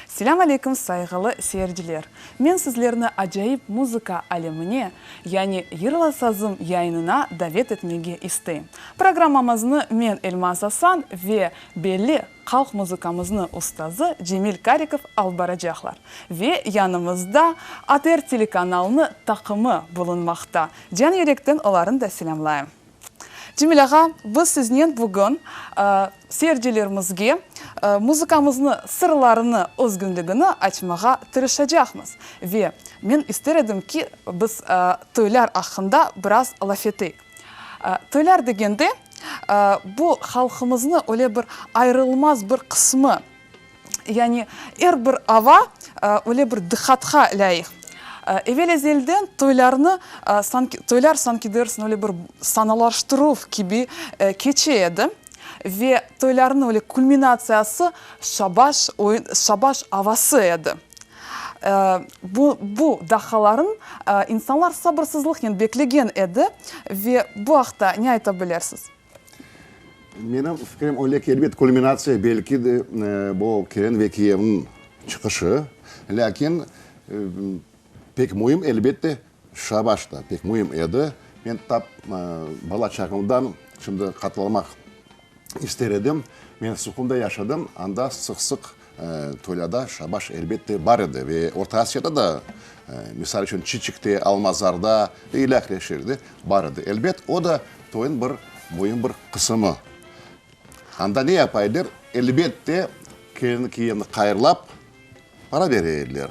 Selâm aleyküm, sayğılı seyirciler! Men sizlerni acayip muzıka alemine, yani Yırla sazım yayınına davet etmege isteyim. Programmamıznı men, Elmaz Asan, ve belli halq muzıkamıznı ustazı Cemil Karikov alıp baracaqlar. Ve yanımızda ATR telekanalını taqımı bulunmaqta. Can yürekten olarnı da selâmlayım. Cemil ağa, biz siznen bugün seyircilerimizge muzıkamıznı sırlarını, özgünligini açmağa tırışacaqmız. Ve men ister edim ki, biz toylar aqqında biraz laf eteyik. Toylar degende, bu halqımıznı öyle bir ayırılmaz bir qısmı. Yani er bir ava öyle bir diqqatqa lâyıq. Evel-ezelden toylarnı sanki, toylar sanki dersiñ öyle bir sanalaştıruv kibi keçe edi ve toylarnıñ öyle kulminatsiyası şabaş oyun, şabaş avası edi. Bu, bu daqqaların insanlar sabırsızlıqnen beklegen edi ve bu aqta ne ayta bilersiz? Menim fikrim öyle ki, elbet, kulminatsiya belki de bu kelin ve kiyevniñ çıqışı, lâkin pek müim, elbette, şabaş da pek müim edi. Men tap bala çağımdan şimdi qatılmaq ister edim. Men Suhumda yaşadım, anda sıq-sıq toylarda şabaş, elbette, bar edi. Ve Orta Asiyada da, misal içün, Çiçikte, Almazarda ve ilâhre şeerde bar edi. Elbet, o da toyun bir müim bir qısımı. Anda ne yapa ediler? Elbette, kelin kiyevni qayırlap, para bere ediler.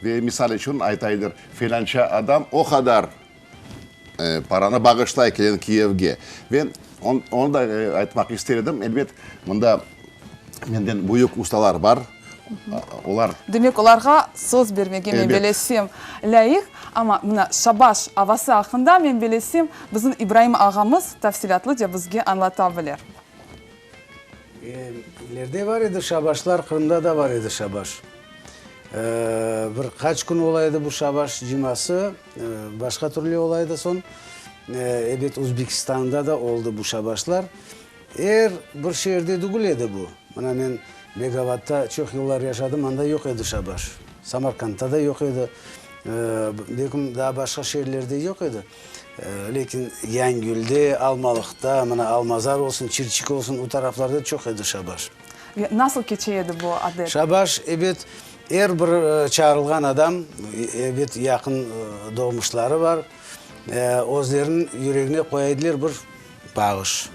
Ve misal içün ayta ediler, felânça adam o qadar paranı bağışlay kelin kiyevge. Ve onı da aytmaq ister edim, elbet, mında menden büyük ustalar bar, olar. Demek, olarğa söz bermege, men belesem, lâyıq. Amma mına şabaş avası aqqında, men belesem, bizim İbraim ağamız tafsilâtlıca bizge añlata bilir. İleride bar edi şabaşlar, Qırımda da bar edi şabaş. Bir qaç kün ola edi bu şabaş cıması, başqa türlü ola edi soñ. Ebet, Özbekistanda da oldı bu şabaşlar. Er bir şeerde degil edi bu. Mına men Begabatta çoq yıllar yaşadım, anda yoq edi şabaş. Samarkandta da yoq edi, belkim daa başqa şeerlerde yoq edi. Lâkin Yangülde, Almalıqta, mına Almazar olsun, Çirçik olsun, o taraflarda çoq edi şabaş. Ve nasıl keçe edi bu adet? Şabaş, ebet, er bir çağırılğan adam, ebet, yaqın doğmuşları bar, özleriniñ yüregine qoya ediler bir bağış.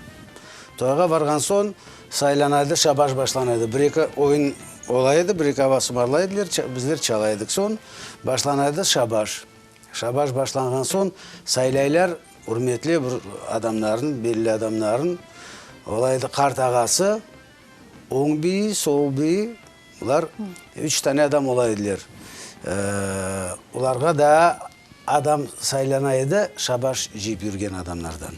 Toyğa barğan soñ saylana edi, şabaş başlana edi. Bir-eki oyun ola edi, bir-eki ava sımarlay ediler, bizler çala edik. Soñ başlana edi şabaş. Şabaş başlanğan soñ saylaylar ürmetli bir adamların, belli adamların, ola edi qart ağası, oñ biyi, sol biyi, bular üç tane adam ola ediler. Olarğa daa adam saylana edi şabaş cıyıp yürgen adamlardan.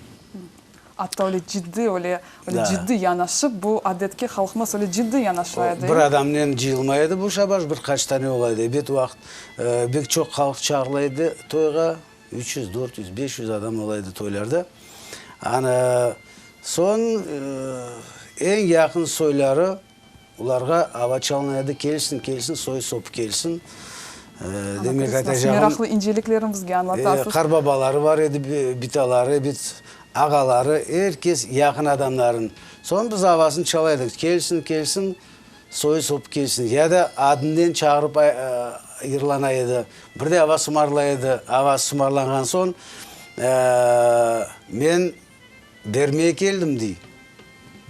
Atta öyle ciddiy, öyle, öyle ciddiy yanaşıp, bu adetke halqımız öyle ciddiy yanaşa edi. Bir adamnen cıyılmay edi bu şabaş, bir qaç tane ola edi. Ebet, o vaqıt bek çoq halq çağırıla edi toyğa, 300, 400, 500 adam ola edi toylarda. Ana, soñ eñ yaqın soyları Olarğa ava çalına edi, kelsin, kelsin, soy-sopu kelsin. Demek, aytacağım. Meraqlı inceliklerni bizge añlatasız. Qarbabaları bar edi, bitaları, bit, ağaları, er kes yaqın adamların. Soñ biz avasını çala edik, kelsin, kelsin, soy-sopu kelsin. Ya da adınen çağırıp yırlana edi. Bir de ava sımarlay edi. Ava sımarlanğan soñ, men Bermeye keldim, dey.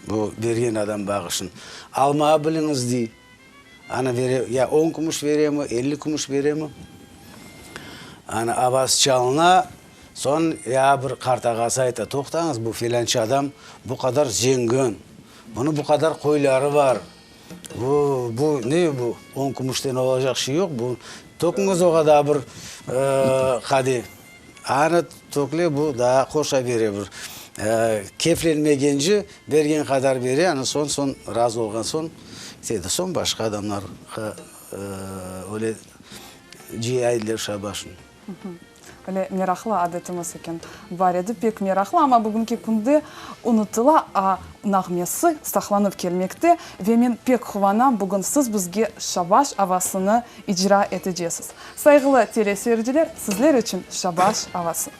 Bu bergen adam bağışın. Almağa biliñiz, dey. Ana bere, ya on kümüş beremi, 50 kümüş beremi. Ana avası çalına, soñ ya bir qart ağası ayta, toqtañız, bu felânça adam bu qadar zengin, bunıñ bu qadar qoyları bar, bu, bu ne bu, on kümüşten olacaq şey yoq, bu, töküñiz oğa daa bir qade. Anı tökle bu daa qoşa bere bir keflenmegence bergen qadar bere, anı soñ soñ razı olğan soñ ketedi. Soñ başqa adamlarğa öyle cıyaydılar şabaşnı. Öyle meraqlı adetimiz eken. Bar edi, pek meraqlı, amma bugünki künde unutıla, a nağmesi saqlanıp kelmekte ve men pek quvanam, bugün siz bizge Şabaş avasını icra etecesiz. Sayğılı teleseyirciler, sizler içün Şabaş avası.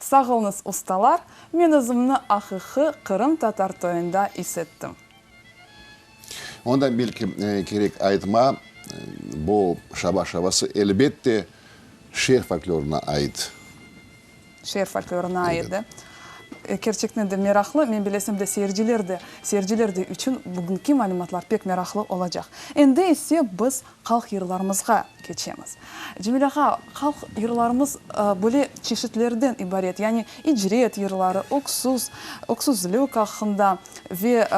Sağ oluñız, ustalar, men özümni aqiqiy qırımtatar toyunda is ettim. Ondan belki kerek aytma, bu Şabaş avası elbette şeer folklorına ait. Şeer folklorına ait, de. Kerçekten de meraqlı, men bilesem de seyirciler de, seyirciler de içün bugünki malümatlar pek meraqlı olacaq. Endi ise biz halq yırlarımızğa keçemiz. Cemil ağa, halq yırlarımız böyle çeşitlerden ibaret, yani icret yırları, öksüz, öksüzlük aqqında ve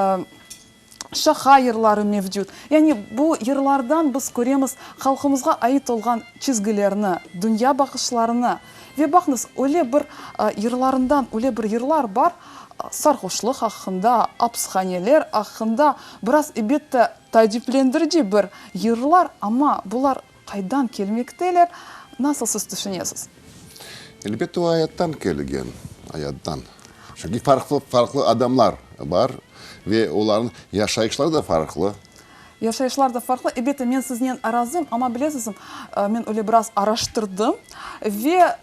şaha yırları mevcut. Yani bu yırlardan biz köremiz halqımızğa ait olğan çizgilerni, dünya baqışlarını. Ve baqıñız, öyle bir yırlarından öyle bir yırlar bar, sarhoşlıq aqqında, apshaneler aqqında, biraz, elbette, taaciplendirici bir yırlar, amma bular qaydan kelmekteler, nasıl siz tüşünesiz? Elbette, o ayattan kelgen, ayattan. Çünki farqlı, farqlı adamlar bar ve olarnıñ yaşayışları da farqlı. Yaşayışlar da farqlı. Elbette, men siznen razım, amma bilesizmi, men öyle biraz araştırdım ve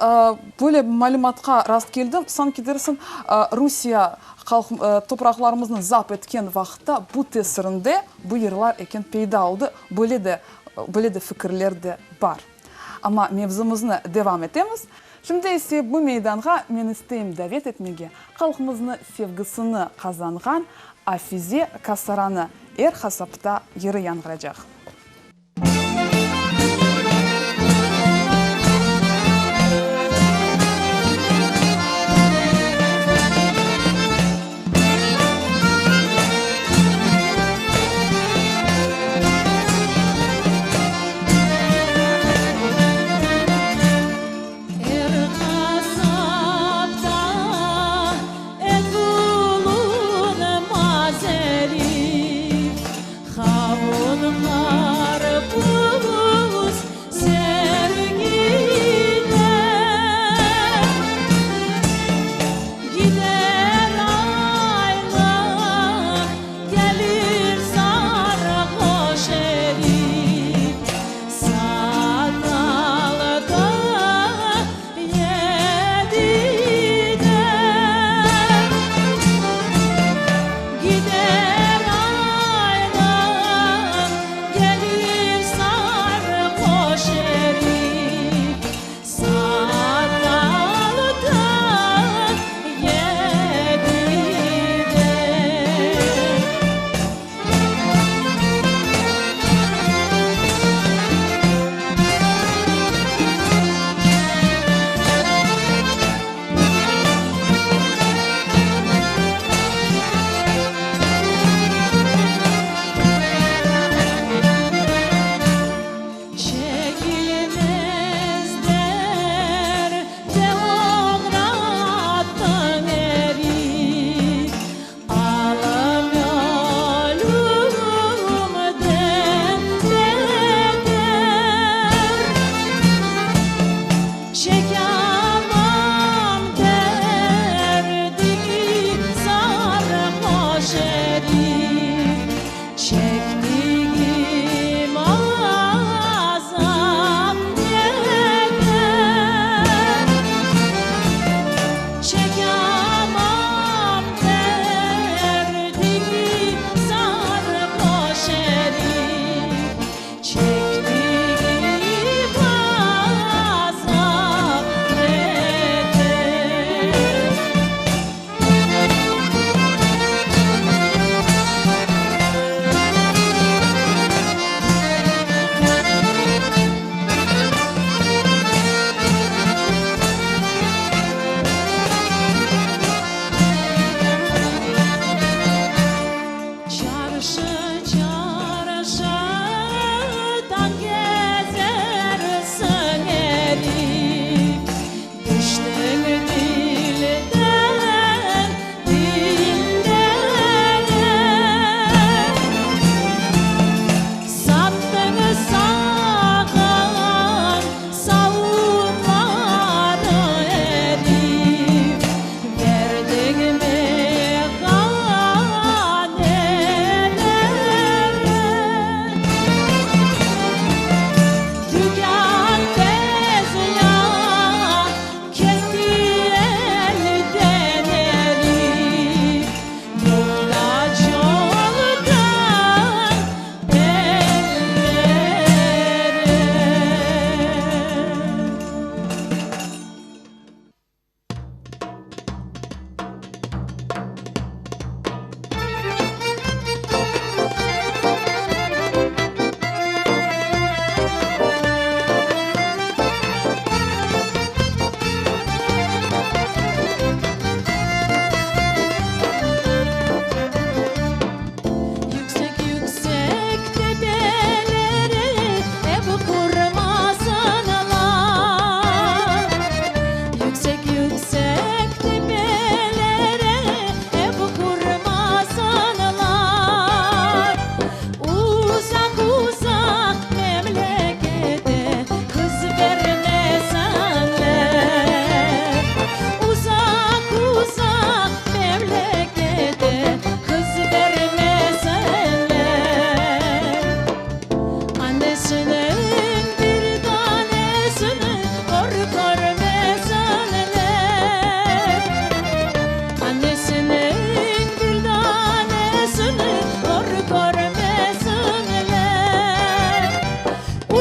böyle malümatqa rast keldim, sanki dersiñ, Rusiye halq topraqlarımıznı zapt etken vaqıtta bu tesirinde bu yırlar eken peyda oldı, böyle de, böyle de fikirler de bar. Amma mevzumıznı devam etemiz. Şimdi ise bu meydanğa men isteyim davet etmege halqımıznı sevgisini qazanğan Afize Kasaranı, Er qasapta yırı yañğıracaq. Er qasapta et bulunmaz, Elif, qavun.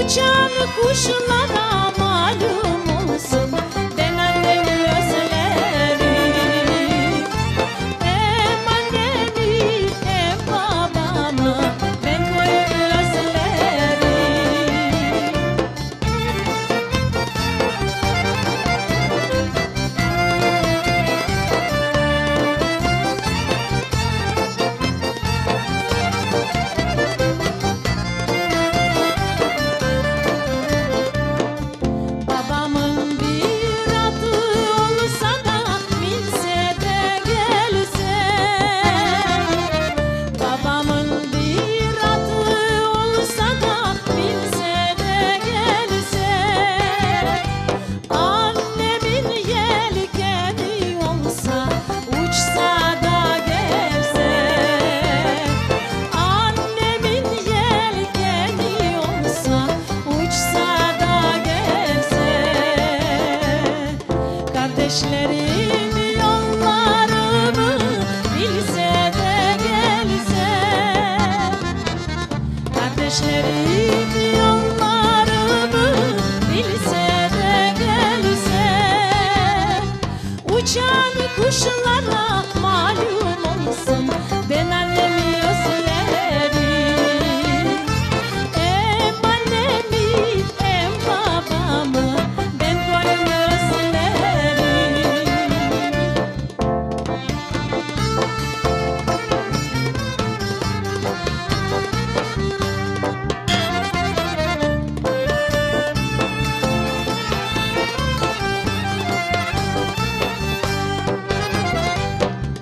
Uçan quşlara malüm olsun, Ben annemi özlerim. Em annemi, em babamı, Ben köyümi özlerim. Babamın bir atı olsa da minse de gelse Babamın bir atı olsa da minse de gelse Annemin yelkeni olsa uçsa da gelse Annemin yelkeni olsa uçsa da gelse Kardeşlerim yollarımı bilse de gelse Kardeşlerim yollarımı bilse de gelse Uçan quşlara malüm olsun Ben annemi özlerim Em annemi em babamı Ben köyümü özlerim.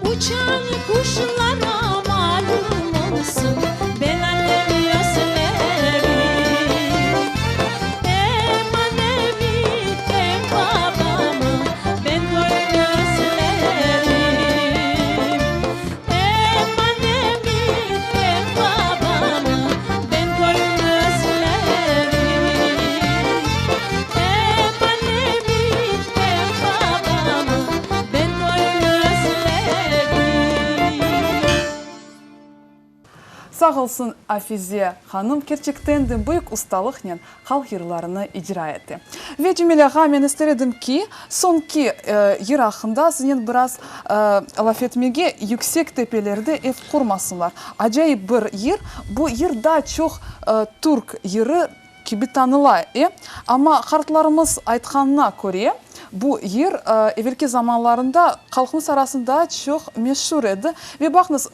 Uçan quşlara malüm olsun, Ben annemi özlerim. Em annemi, em babamı, Ben köyümü özlerim. Em annemi, em babamı, Ben köyümü özlerim. Em annemi, em babamı, Ben köyümü özlerim. Sağ olsun Afize hanım, kerçekten de büyük ustalıqnen halq yırlarını icra ete. Ve Cemil ağa, men ister edim ki, soñki yır aqqında siznen biraz laf etmege, Yüksek tepelerde ev qurmasınlar. Acayip bir yır. Bu yır daa çoq türk yırı kibi tanıla, e. Amma qartlarımız aytqanına köre, bu yır evelki zamanlarında halqımız arasında daa çoq meşur edi. Ve baqıñız,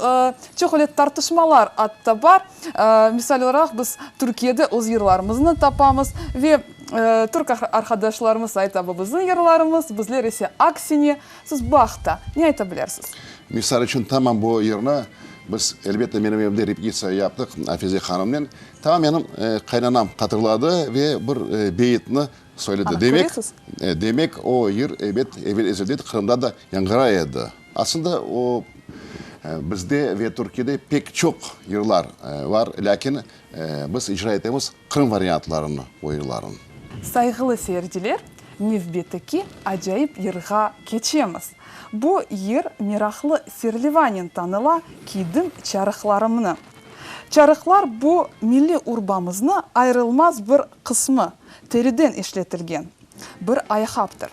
çoq öyle tartışmalar atta bar. Misal olaraq, biz Türkiyede öz yırlarımıznı tapamız ve türk arqadaşlarımız ayta, bu bizim yırlarımız, bizler ise aksine. Siz bu aqta ne ayta bilersiz? Misal içün, tamam bu yırnı biz, elbette, menim evde repetitsiya yaptıq Afize hanımnen. Tamam menim qaynanam hatırladı ve bir beyitni söyledi. Ana, Demek, köresiz? demek o yır, ebet, evel-ezelden Qırımda da yañğıray edi. Aslında o, bizde ve Türkiyede pek çoq yırlar bar, lâkin biz icra etemiz Qırım variantlarını o yırlarnıñ. Sayğılı seyirciler, nevbetteki acayip yırğa keçemiz. Bu yır meraqlı serlevanen tanıla, Kiydim çarıqlarımnı. Çarıqlar bu milliy urbamıznı ayırılmaz bir qısmı, teriden işletilgen bir ayaqaptır.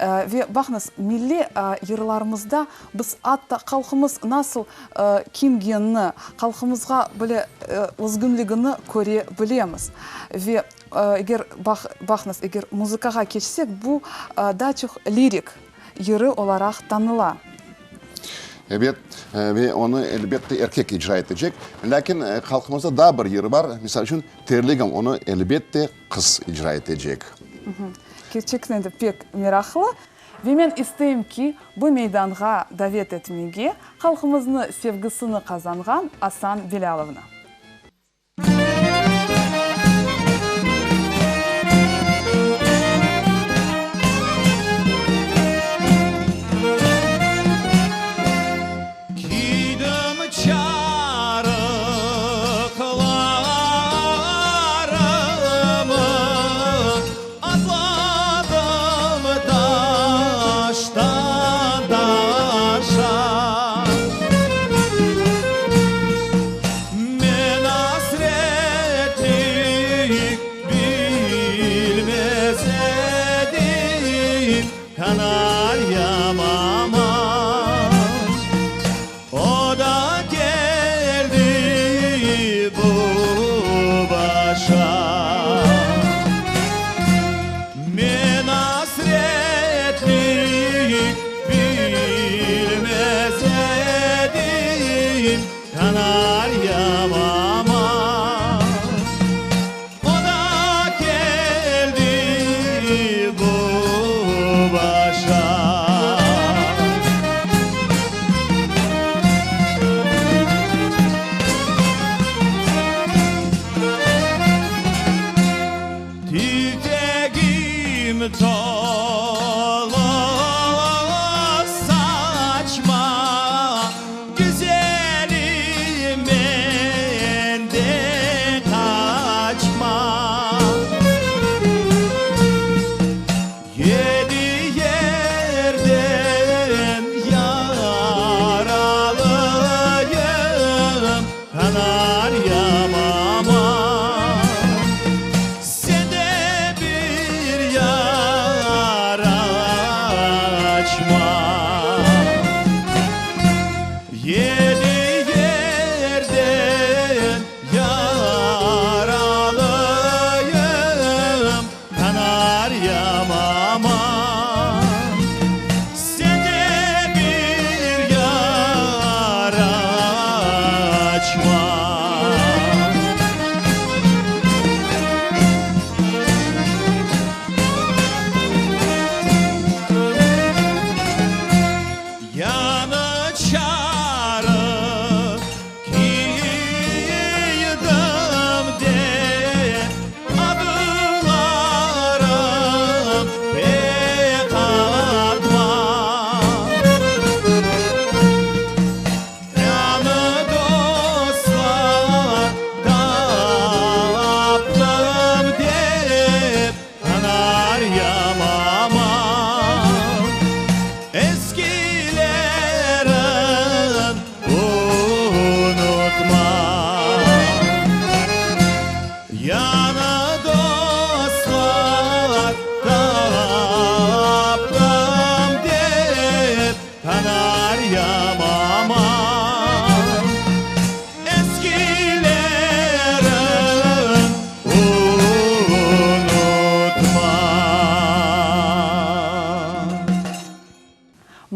Ve baqıñız, milliy yırlarımızda biz atta halqımız nasıl kiyingenini, halqımızğa böyle özgünligini köre bilemiz. Ve eger, baqıñız, eger muzıkağa keçsek, bu daa çoq lirik yırı olaraq tanıla. Ebet, ve onı, elbette, erkek icra etecek. Lâkin halqımızda daa bir yır bar, misal içün, Terligim, onı, elbette, qız icra etecek. Kerçekten de pek meraqlı. Ve men isteyim ki, bu meydanğa davet etmege halqımıznı sevgisini qazanğan Asan Bilâlovnı. Kiydim çarıqlarımı, Atladım taştan taşa.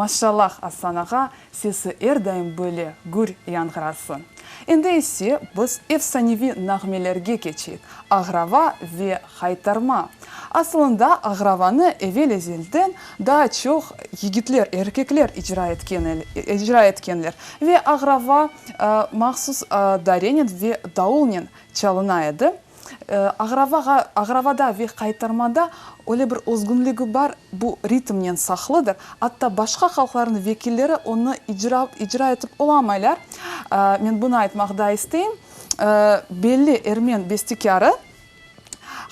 Maşallah Asan ağa, sesi er daim böyle gür yañğırasın. Endi ise biz efsaneviy nağmelerge keçeyik, Ağrava ve Haytarma. Asılında ağravanı evel-ezelden daa çoq yigitler, erkekler icra etken icra etkenler ve ağrava mahsus darenen ve davulnen çalına edi. Ağravağa, ağravada ve qaytarmada öyle bir özgünligi bar, bu ritmnen saqlıdır, atta başqa halqlarnıñ vekilleri onı icra icra etip olamaylar. Men bunı aytmaq da isteyim, belli ermen bestekârı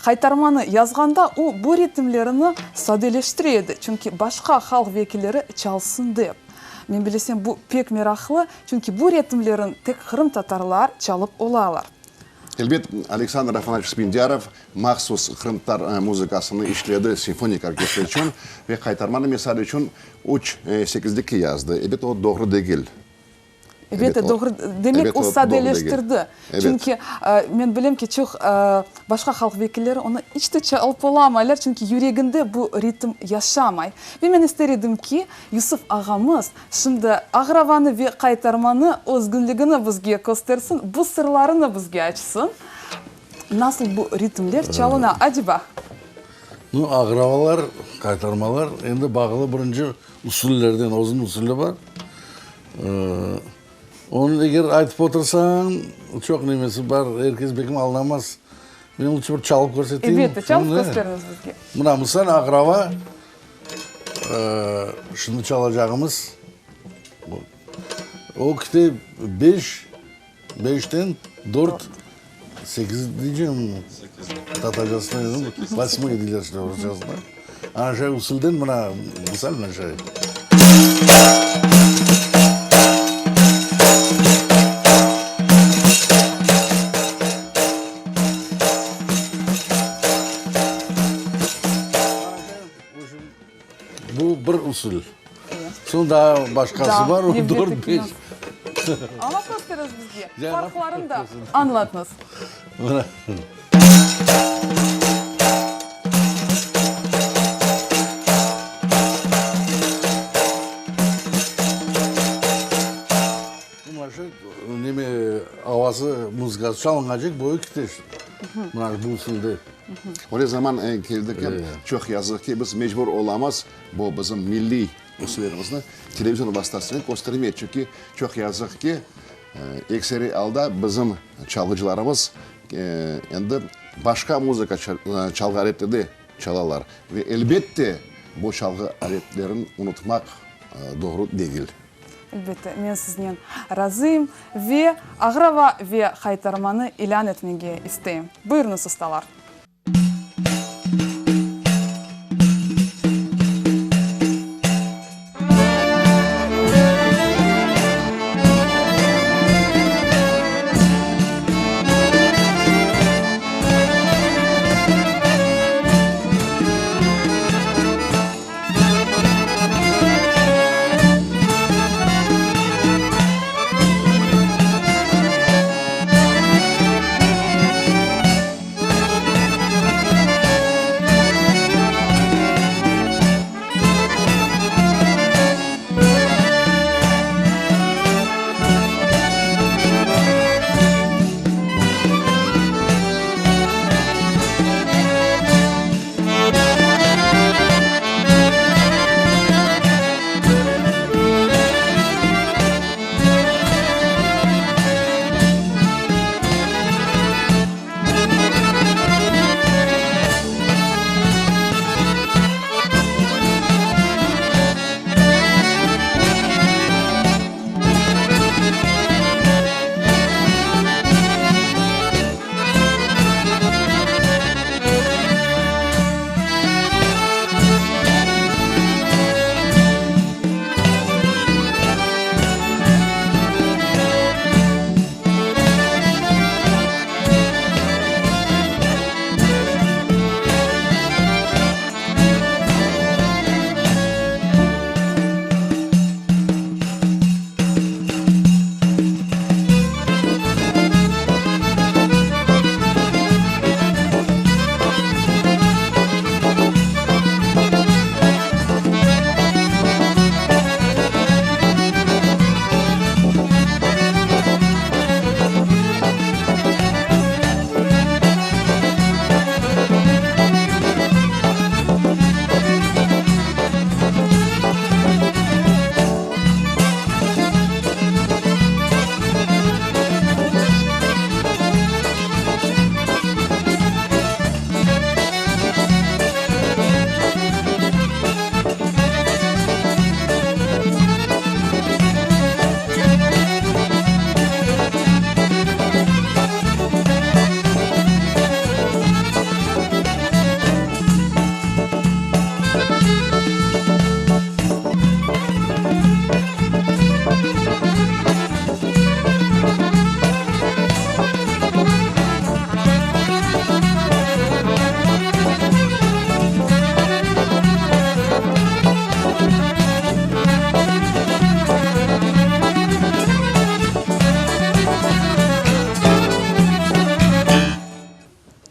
Qaytarmanı yazğanda o bu ritmlerini sadeleştire edi, çünki başqa halq vekilleri çalsın dep. Men bilesem, bu pek meraqlı, çünki bu ritmlerin tek qırımtatarlar çalıp olalar. Elbet, Aleksandr Afanasyeviç Spendiarov mahsus qırımtatar muzıkasını işledi simfonik orkestr içün ve Qaytarmanı, misal içün, üç sekizlikki yazdı. Elbet, o doğru degil. Elbette, doğru. Demek, o sadeleştirdi. Çünki men bilem ki, çoq başqa halq vekilleri onı iç te çalıp olamaylar, çünki yüreginde bu ritm yaşamay. Ve men ister edim ki, Yusuf ağamız şimdi Ağravanı ve Qaytarmanı özgünligini bizge köstersin, bu sırlarını bizge açsın. Nasıl bu ritmler çalına, aceba? Nu, Ağravalar, Qaytarmalar endi bağlı birinci usullerden, özüniñ usulü bar. Onı eger aytıp otursañ, çoq nemesi bar, er kes belkim añlamaz. Men lutçı bir çalıp körseteyim. Elbette, çalıp kösteriñiz bizge. Mına, misal, Aqraba, şimdi çalacağımız, o kite beş, beşten dört, sekiz deycem, tatarcasında, vosmoy deyler işte rusçasında. Ana şay usulden mına, misal, mına şay. Bu bir usul. Soñ daa başqası bar, o dört, beş. Amma kösteriñiz bizge, farqlarını da añlatıñız. Bu maşa neme avası, muzıkası çalınğancek boyu kite işte. Mına bu usulde. Öyle zaman keldi ki, çoq yazıq ki, biz mecbur olamız bu bizim milliy usullerimizni televizor vastasınen köstermeye. Çünki çoq yazıq ki, ekseriy alda bizim çalğıcılarımız endi başqa muzıka çalğı aletleri de çalalar. Ve elbette bu çalğı aletlerini unutmaq doğru degil. Elbette, men siznen razıyım ve Ağrava ve Haytarmanı ilân etmege isteyim. Buyurıñız, ustalar.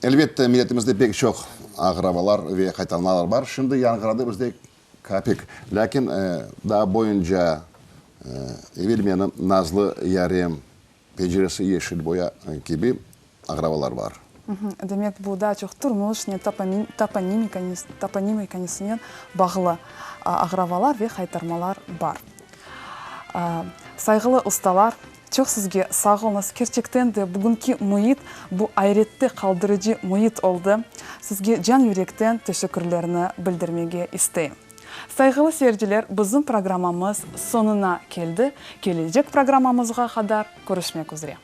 Elbette, milletimizde pek çoq aqrabalar ve qaytarmalar bar. Şimdi yañğıradı bizde kapik. Lâkin daa boyunca evel menim nazlı yarem, penceresi yeşil boya kibi aqrabalar bar. Demek, bu daa çoq turmuşnen, toponimikanesinen bağlı aqrabalar ve qaytarmalar bar. Sayğılı ustalar, çoq sizge sağ oluñız. Kerçekten de bugünki müit, bu ayrette qaldırıcı müit oldı. Sizge can-yürekten teşekkürlerni bildirmege isteyim. Sayğılı seyirciler, bizim programmamız soñuna keldi. Kelecek programmamızğa qadar körüşmek üzre.